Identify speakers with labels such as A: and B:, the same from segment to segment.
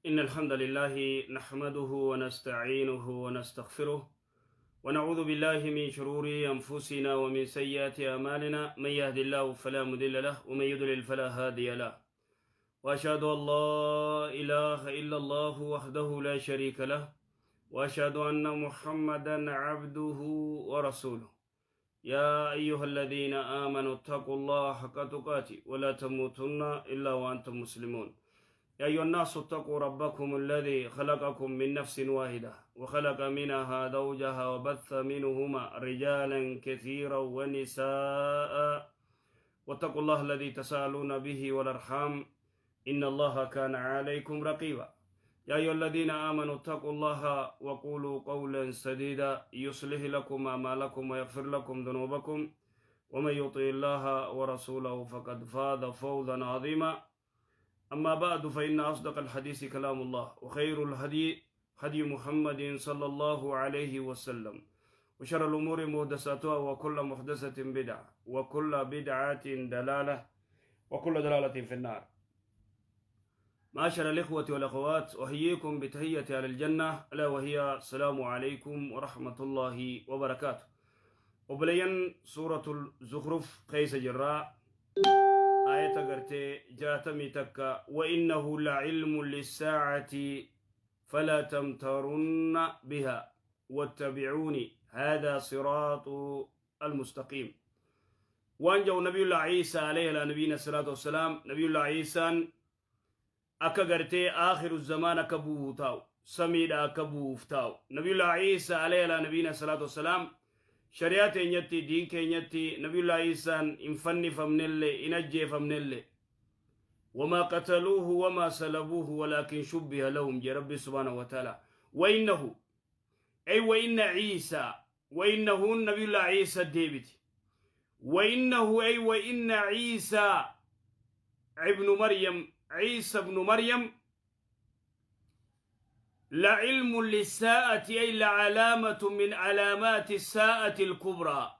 A: إن الحمد لله نحمده ونستعينه ونستغفره، ونعوذ بالله من شرور أنفسنا ومن سيئات أعمالنا. من يهد الله فلا مضل له، ومن يضلل فلا هادي له. وأشهد أن لا إله إلا الله وحده لا شريك له، وأشهد أن محمدا عبده ورسوله. يا أيها الذين آمنوا اتقوا الله حق تقاته ولا تموتن إلا وأنتم مسلمون. يا أيها الناس اتقوا ربكم الذي خلقكم من نفس واحدة، وخلق منها زوجها، وبث منهما رجالا كثيرا ونساء، واتقوا الله الذي تساءلون به والأرحام، إن الله كان عليكم رقيبا. يا أيها الذين آمنوا اتقوا الله وقولوا قولا سديدا، يصلح لكم أعمالكم ويغفر لكم ذنوبكم، ومن يطع الله ورسوله فقد فاز فوزا عظيما. أما بعد، فإن أصدق الحديث كلام الله، وخير الهدي هدي محمد صلى الله عليه وسلم، وشر الأمور محدثاتها، وكل محدثة بدعة، وكل بدعة دلالة، وكل دلالة في النار. معاشر الإخوة والأخوات، أحييكم بتحية أهل الجنة، ألا وهي السلام عليكم ورحمة الله وبركاته. Obboleeyyan، سورة الزخرف keessa jirra، آية gartee 61: وإنه لعلم للساعة فلا تمترن بها واتبعوني، هذا صراط المستقيم. Waan jau نبي الله عيسى عليه على نبينا الصلاة والسلام، نبي الله عيسى akka gartee آخر الزمان akka bu'uu taa'u, samiidha akka bu'uuf taa'u. نبي الله عيسى عليه على نبينا الصلاة والسلام، shari'aa teenyatti, diin keenyatti, نبي الله عيسaan hin fannifamnellee, hin ajjeefamnellee. وما قتلوه وما صلبوه ولكن شبه لهم jee ربي سبحانه وتعالى. وإنه، أي وإن عيسى، وإنه نبي الله عيسى deebiti. وإنه، أي وإن عيسى ابن مريم، عيسى ابن مريم، لعلم للساعة، أي لعلامة من علامات الساعة الكبرى.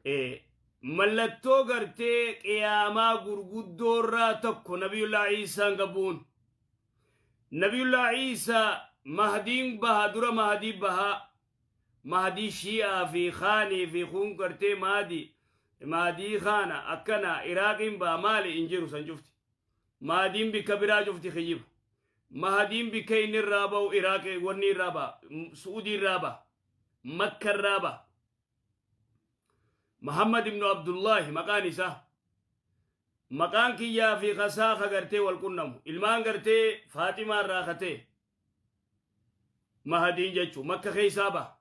A: إيه، mallattoo gartee qiyaamaa gurguddoo irraa tokko nabiyullaa Iisaan gabuun. Nabiyullaa Iisaa mahdiin baha dura, mahdii baha, mahdii shi'aa fi kaanii fi kun gartee mahdii kaana akkana Iraaqiin baha maali hin jiru. San cufti mahdiin bikka biraa cufti kijiba. Mahdiin bikka inni irraa bahu Iraaqi, wanni irraa baha, Su'udii irraa baha, Makka irraa baha. Muhammad ibnu Abdullahi maqaan isaa, maqaan kiyyaa fi kasaa ka gartee wal qunnamu, ilmaan gartee Faaximaa irraa katee mahadiin jechuu. Makka keessaa baha,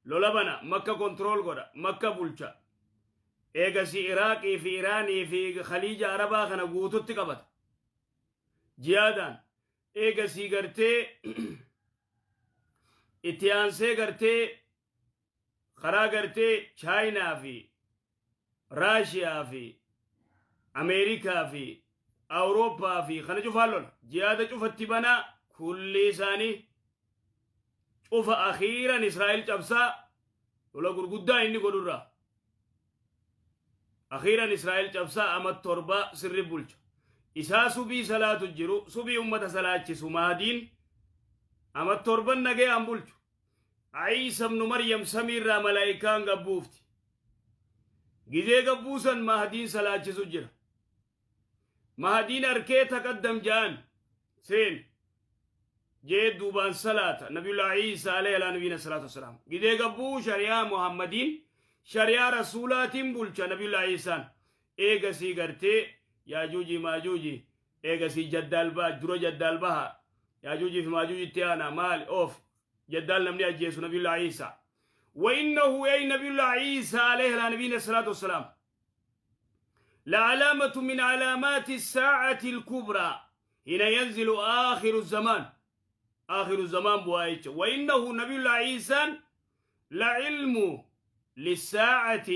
A: lola bana, Makka control godha, Makka bulcha. Eegasi Iraaqii fi Iraanii fi Khaliija Arabaa kana guututti qabata jihaadaan. Eegasii gartee itti aansee gartee karaa gartee Chaayinaa fi Raashiyaa fi Ameerikaa fi Awurooppaa fi kana cufaan lola, jihaada cufatti banaa, kulli isaanii cufa. Akhiiran Israa'el cabsaa, lola gurguddaa inni godhurraa akhiiran Israa'el cabsaa, ama 7 sirri bulcha. Isaa subii salaatu jiru, subii ummata salaachisu. Mahdiin ama 7n nagayaan bulchu. Iisa ibnu Maryam samiirraa malaayikaan gabbuufti. Gizee gabbuusan mahdiin salaachisu jira. Mahdiin arkee تقدم jaan, seen jee, duubaan salaata. Nabiyullah Iisa عليه على نبينا الصلاة والسلام gizee gabbuu shari'aa Muhammadiin, shari'aa rasuulaatiin bulcha nabiyullah Iisaan. Eegasii gartee Yaajuuji Maajuuji, eegasii Jaddaal baha. Dura Jaddaal baha, Yaajuujii fi Maajuujitti aana maali oof Jaddaal namni ajjeesu nabiyullah Iisaa. وإنه، أي نبي الله عيسى عليه على نبينا الصلاة والسلام، لعلامة من علامات الساعة الكبرى حين ينزل آخر الزمان، آخر الزمان بوايتش. وإنه نبي الله عيسى لعلم للساعة،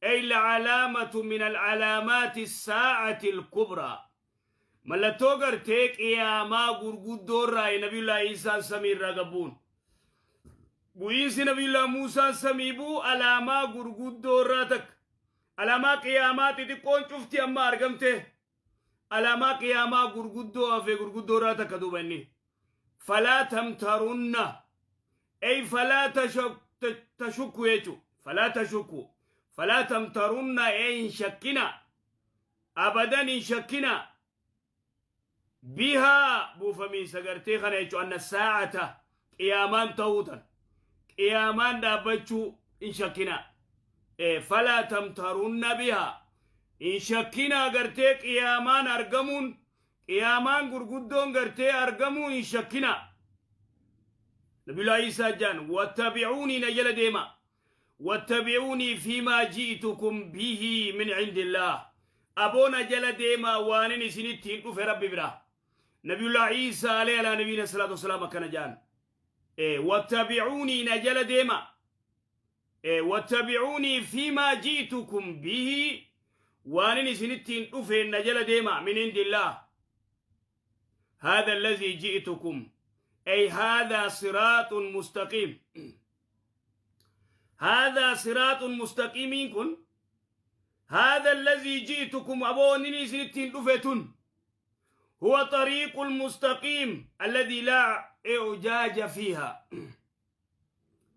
A: أي لعلامة من العلامات الساعة الكبرى. Mallattoo gartee qiyaamaa gurguddoo irraa nabiyullah Iisaan samii irraa gabbuun. Bu'iinsi nabiyullah Muusaan samii bu'u alaamaa gurguddoo irraa takka. Alaamaa qiyaamaa xixiqqoon cufti amma argamte. Alaamaa qiyaamaa gurguddoo hafee gurguddoo irraa takka duuba inni. Falaa tamtarunna ay falaa tashukku jechu, falaa tashukku, falaa tamtarunna ay hin shakkina, abadan hin shakkina, bihaa buufamiinsa gartee kana jechu, anna saa'ata qiyaamaan ta'uu tan qiyaamaan dhaabbachuu hin shakkina. Falaa tamtarunna bihaa hin shakkina, gartee qiyaamaan argamuun, qiyaamaan gurguddoon gartee argamuu hin shakkina. Nabiyullah Isaa jaan, wattabi'uunii, na jala deema, wattabi'uunii fiimaa ji'tukum bihi min cindillaah, aboo na jala deema waanin isinitti hin dhufe Rabbi bira. Nabiyullah Isaa alayhi alaa nabiyina salaatu wasalaam akkana jaan, wattabi'uunii, na jala deema, wattabi'uunii fiimaa ji'tukum bihi, waanin isinitti hin dhufe na jala deema, min cindillaah. هذا الذي جئتكم أي هذا صراط مستقيم، هذا صراط مستقيم كن هذا الذي جئتكم، أبونني سنتين دفتن، هو طريق المستقيم الذي لا إعوجاج فيها،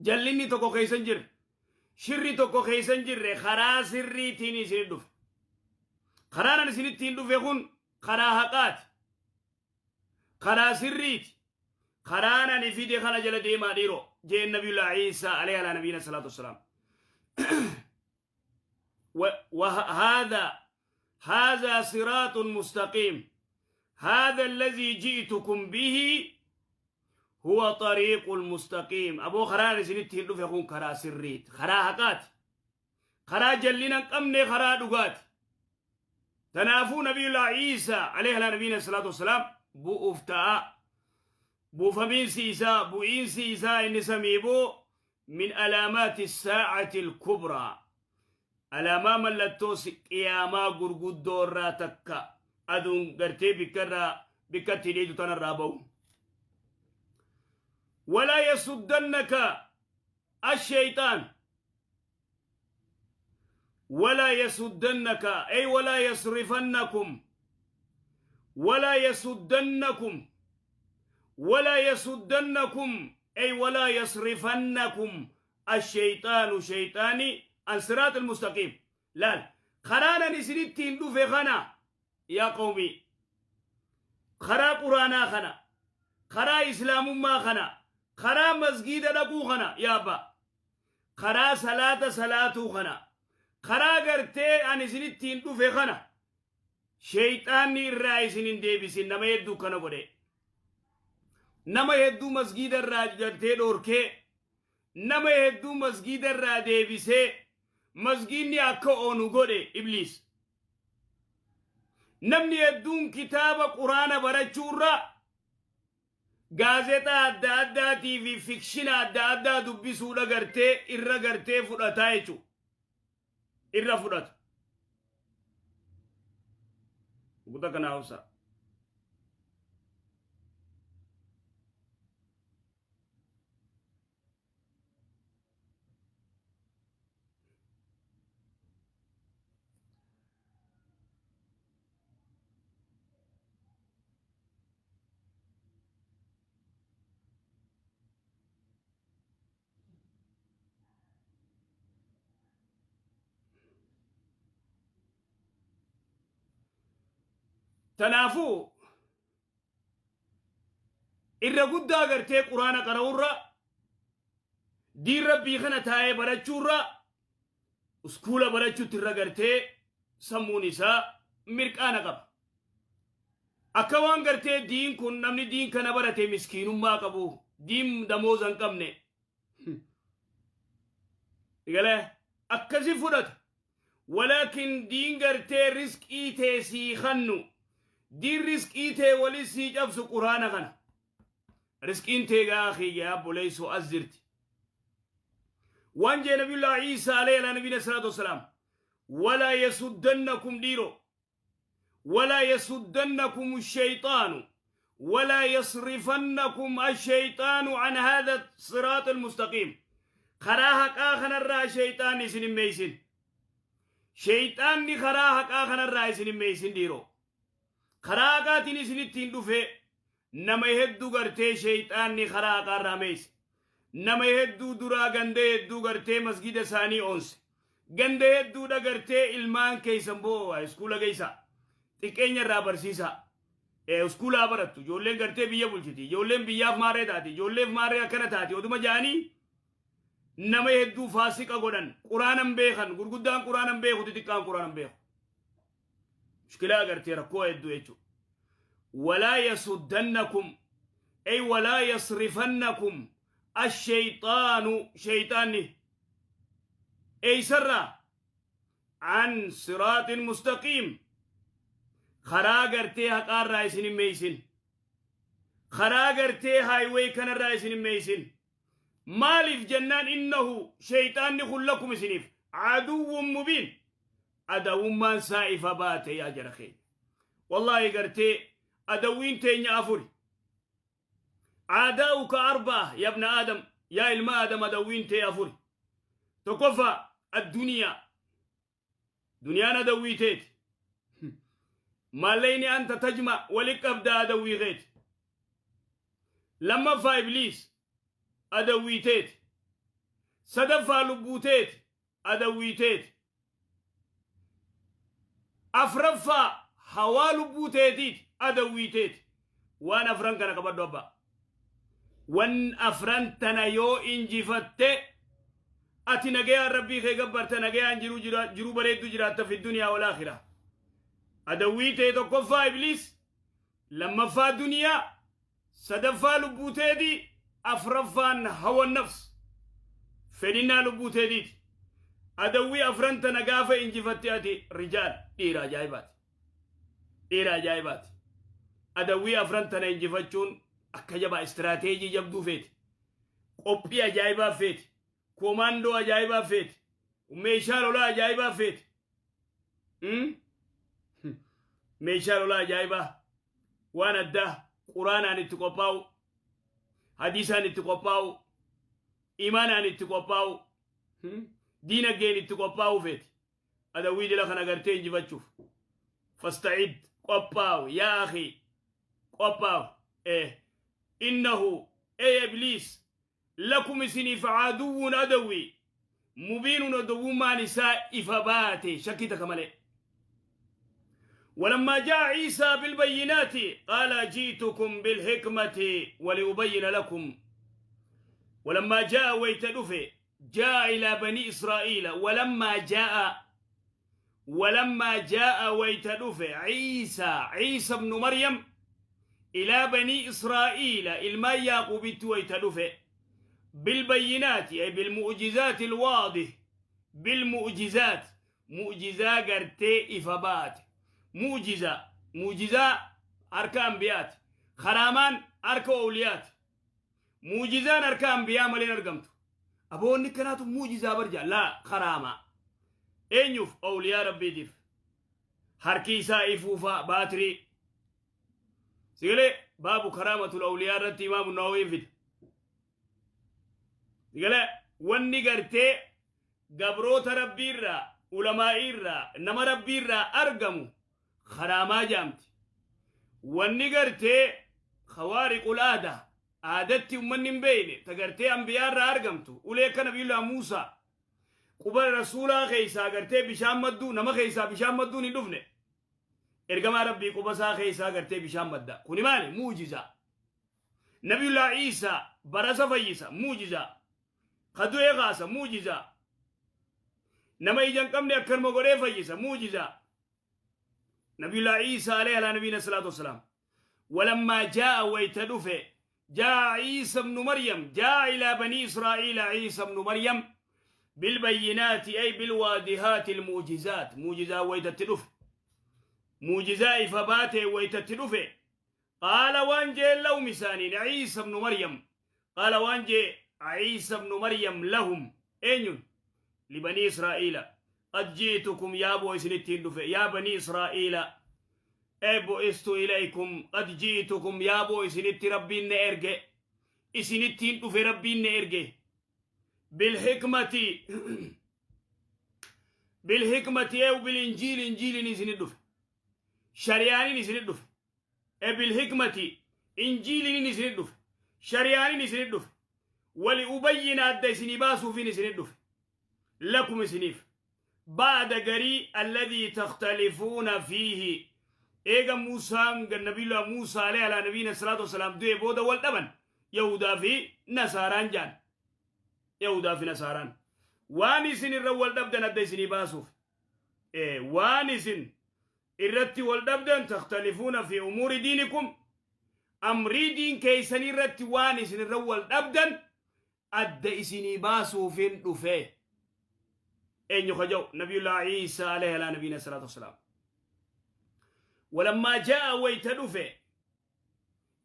A: jallinni tokko keessa hin jirre, shirri tokko keessa hin jirre, karaa sirriitiin isin dhufe. Karaan ani isinittiin dhufe kun karaa haqaati, karaa sirriiti. Karaan ani fide kana jala deemaa dhiiroo jeen Nabiyullah Iisaa alayhi alaa nabiyina salaatu wassalaam. وهذا هذا صراط مستقيم، هذا الذي جئتكم به هو طريق المستقيم. Aboo karaan isinitti hin dhufe kun karaa sirriiti, karaa haqaati, karaa jallina hin qabne, karaa dhugaati. Tanaafuu Nabiyullah Iisaa alayhi alaa nabiyina salaatu wassalaam bu'uuf ta'a. Buufamiinsi isaa, bu'iinsi isaa inni samii boo min alaamaati saa'ati alkubraa, alaamaa mallattoo qiyaamaa gurguddoo irraa takka, aduun gartee bikka irraa bikkatti hidheetu tanarraa ba'u. Walaa yasuddannaka الشيطان، ولا يصدنك أي ولا يصرفنكم، ولا يصدنكم، ولا يصدنكم أي ولا يصرفنكم الشيطان شيطاني عن صراط المستقيم. لا karaan ani isinittiin dhufe kana يا قومي، karaa quraanaa kana, karaa islaamummaa kana, karaa masgiida dhaquu kana, yaa abbaa, karaa salaata salaatuu kana, karaa gartee ani isinittiin dhufe kana sheeyxaanni irraa isin hin deebisin. Nama hedduu kana godhe, nama hedduu masgiida irraa gartee dhoorkee, nama hedduu masgiida irraa deebisee masgiidni akka oonu godhe Ibliis. Namni hedduun kitaaba quraana barachuurra gaazexaa adda addaatii fi fiction adda addaa dubbisuudha gartee irra gartee fudhataa jechuudha. Irra fudhata. Guta kana hausa. Tanaafuu irra guddaa gartee quraana qara'urra, diin Rabbii kana taa'ee barachuurra, uskuula barachuutti irra gartee sammuun isaa mirqaana qaba. Akka waan gartee diin kun, namni diin kana barate miskiinummaa qabu, diin damooza hin qabne. Galee akkasi fudhata. Walaakin diin gartee riskii tee sii kannu, diin riskii tee wali sii cabsu quraana kana. Riskiin tee gaa kiyya obboleessoo as jirti. Waan jee Nabiyullah Iisaa alayhi ala nabiyina salaatu wassalaam, walaa yasuddannakum dhiiroo, ولا يصدنكم الشيطان، ولا يصرفنكم الشيطان عن هذا الصراط المستقيم. Karaa haqaa kanarraa shayxaanni isin hin meeysin, shayxaanni karaa haqaa kanarraa isin hin meeysin dhiiroo. Karaa haqaatiin isinittiin dhufe. Nama hedduu gartee sheeyxaanni karaa haqaarraa meeyse. Nama hedduu duraa ganda hedduu gartee masgida isaanii oonse. Ganda hedduudha gartee ilmaan keeysan boo iskuula geeysaa. Xiqqeenya irraa barsiisaa. Iskuulaa barattu. Ijoolleen gartee biyya bulchiti. Ijoolleen biyyaaf maarree taati. Ijoolleef maarree akkana taati. Oduma ja'anii nama hedduu faasiqa godhan. Quraanan beekan. Gurguddaan quraanan beeku. Xixiqqaan quraanan beeku. Mushkilaa gartee rakkoo hedduu jechuudha. Walaa yasuddannakum ay walaa yasrifannakum ash-shayxaanu shayxaanni eeysarraa an siraaxin mustaqiim karaa gartee haqaarraa isin hin meeysin, karaa gartee highway kanarraa isin hin meeysin. Maaliif jennaan, innahu shayxaanni kun lakum isiniif aduwwun mubiin, adawummaan isaa ifa baate. Yaa jara keenya, wallaahi gartee adawwiin teenya afuri. Aadaa'uka arbaa yabna aadam, yaa ilma aadam, adawwiin tee afuri. Tokkoffaa adduniyaa, duniyaan adawwii teeti. Maallayni anta tajma wali qabda adawwii keeti. Lammaffaa ibliis adawwii teeti. Sadaffaa lubbuu teeti adawwii teeti. Afraffaa hawaa lubbuu teetiiti adawwii teeti. Waan afran kana qabadhu abbaa. Wan afran tana yoo injifatte ati nagayaan rabbii kee gabbarta, nagayaan jiruu jiruu bareedduu jiraatta fi duniyaa wal aakhira. Adawwii tee tokkoffaa ibliis, lammaffaa duniyaa, sadaffaa lubbuu teetii, afraffaan hawa nafs, fedhinnaa lubbuu teetiiti. Adawwii afran tana gaafa injifatte ati rijaal, dhiira ajaa'ibaati. Dhiira ajaa'ibaati. Adawwii afran tana injifachuun akka jabaa istiraateejii jabduu feeti. Qophii ajaa'ibaa feeti. Koomaandoo ajaa'ibaa feeti. Meeshaa lolaa ajaa'ibaa feeti. Meeshaa lolaa ajaa'ibaa waan addaa quraanaan itti qophaa'u, hadiisaan itti qophaa'u, imaanaan itti qophaa'u, diinagdeen itti qophaa'u feeti. Adawwii dila kana gartee injifachuuf. Fasta'id, qophaa'u yaa akhi, qophaa'u. Innahu ey ibliis lakum isiniif aduwwun adawwi mubiinun, adawwummaan isaa ifa baate shakkii takka malee. ولما جاء عيسى بالبينات قال جئتكم بالحكمة ولأبين لكم. ولما جاء ويت دفه، جاء إلى بني إسرائيل، ولما جاء، ولما جاء ويت دفه عيسى، عيسى ابن مريم، إلى بني إسرائيل ilmaan يعقوب ويت دفه، بالبينات أي بالمعجزات الواضح، بالمعجزات mu'jizaa gartee ifa baate. Mu'jizaa, mu'jizaa harka anbiyaati. Karaamaan harka ooliyaati. Mu'jizaan harka anbiyaa malee hin argamtu. Aboonni kanaatu mu'jizaa barja laa karaamaa eenyuuf? Ooliyaa rabbiitiif. Harki isaa ifuufaa baatirii sigalee baabu karaamatul awliyaa irratti imaamu Nawawiin fida. Sigalee wanni gartee gabroota rabbiirraa, ulamaa'iirraa, nama rabbiirraa argamu karaamaa jaamti. Wanni gartee khawaariqul aadaa, aadatti ummanni hin beeyne, ta gartee anbiyaarraa argamtu, ulee akka nabiyullah Muusaa quba rasuulaa keessaa gartee bishaan madduu, nama keessaa bishaan madduun hin dhufne. Ergamaa rabbii quba isaa keessaa gartee bishaan madda. Kuni maali? Muujizaa. Nabiyullah Iisaa barasa fayyisa, muujizaa. Kadu'ee kaasa, muujizaa. Nama ija hin qabne akkanuma godhee fayyisa, muujizaa. Nabiyullah Iisaa alayhi alaa nabiyina salaatu wassalaam. ولما جاء ويت دفه، جاء عيسى ابن مريم، جاء إلى بني إسرائيل عيسى ابن مريم بالبينات أي بالواضحات المعجزات، معجزة ويت دفه، معجزة ifa baate ويت دفه، قال waan jee لهم isaaniin عيسى ابن مريم، قال waan jee عيسى ابن مريم لهم أين لبني إسرائيل قد جئتكم يا بو isinitti دفه، يا بني إسرائيل أي بعثت إليكم، قد جئتكم يا بو isinitti rabbiin na erge, isinittiin dhufe, rabbiin na erge، بالحكمة، بالحكمة أو بالإنجيل، إنجيل isinit dhufe, shari'aanin isinit dhufe. بالحكمة إنجيل isinit dhufe، شريعان isinit dhufe، ولأبين adda isinii baasuufin isinit dhufe، لكم isiniif، بعض garii، الذي تختلفون فيه. Eega Muusaan، Nabiyullah Muusaa عليه على نبينا الصلاة والسلام du'e booda wal dhaban Yahudaa fi Nasaaraan jaan. Yahudaa fi Nasaaraan waan isin irra wal dhabdan adda isinii baasuuf, waan isin irratti wal dhabdan، تختلفون في أمور دينكم، amrii diin keeysanii irratti waan isin irra wal dhabdan adda isinii baasuufin dhufe. Eenyu ka jedhu? Nabiyullah Ciisaa عليه على نبينا الصلاة والسلام. ولما جاء wayta dhufe،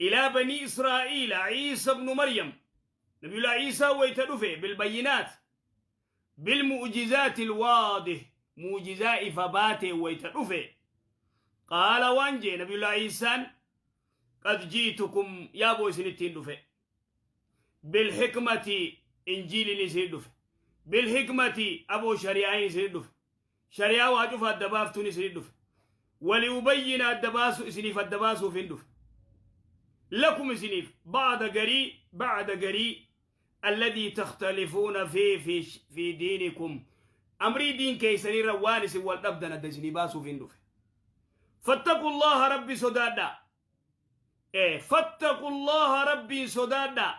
A: إلى بني إسرائيل عيسى ابن مريم، نبي الله عيسى wayta dhufe، بالبينات بالمعجزات الواضح، معجزات فباته wayta dhufe، قال waan jee نبي الله عيسى: قد جئتكم، yaaboo isinittiin dhufe، بالحكمة، إنجيل isin dhufe، بالحكمة، aboo shari'aan isin dhufe، shari'aa waa cufa adda baaftuun isin dhufe، ولأبين adda baasu isiniif adda baasuuf hin dhufe، لكم isiniif، بعض garii، بعض garii، الذي تختلفون فيه في دينكم، amrii diin keeysanii waan isin wal dhabdan adda isinii baasuuf hin dhufe. فاتقوا الله، rabbi sodaadha. فاتقوا الله، rabbiin sodaadha،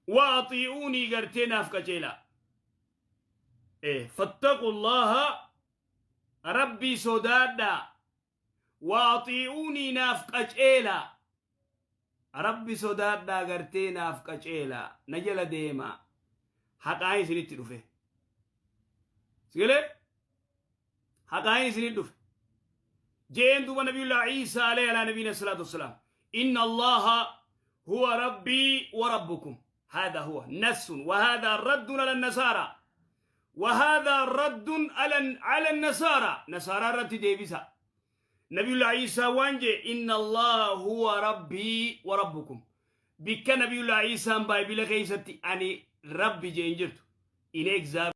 A: وأطيعوني، gartee naaf qaceela. فاتقوا الله، rabbii sodaadha، وأطيعوني، naaf qaceela. Rabbi sodaadhaa, gartee naaf qaceela, na jala deema, haqaan isinitti dhufe. Sigalee haqaan isinitti dhufe jeen. Duuba Nabiyullah Ciisaa عليه على نبينا الصلاة والسلام: إن الله هو ربي وربكم. هذا هو نص، وهذا رد على النصارى، وهذا رد على النصارى. نصارى irratti deebisa. نبي الله عيسى waan jee: إن الله هو ربي وربكم. Bikka نبي الله عيسى Bible keessatti ani rabbi jeen jirtu in.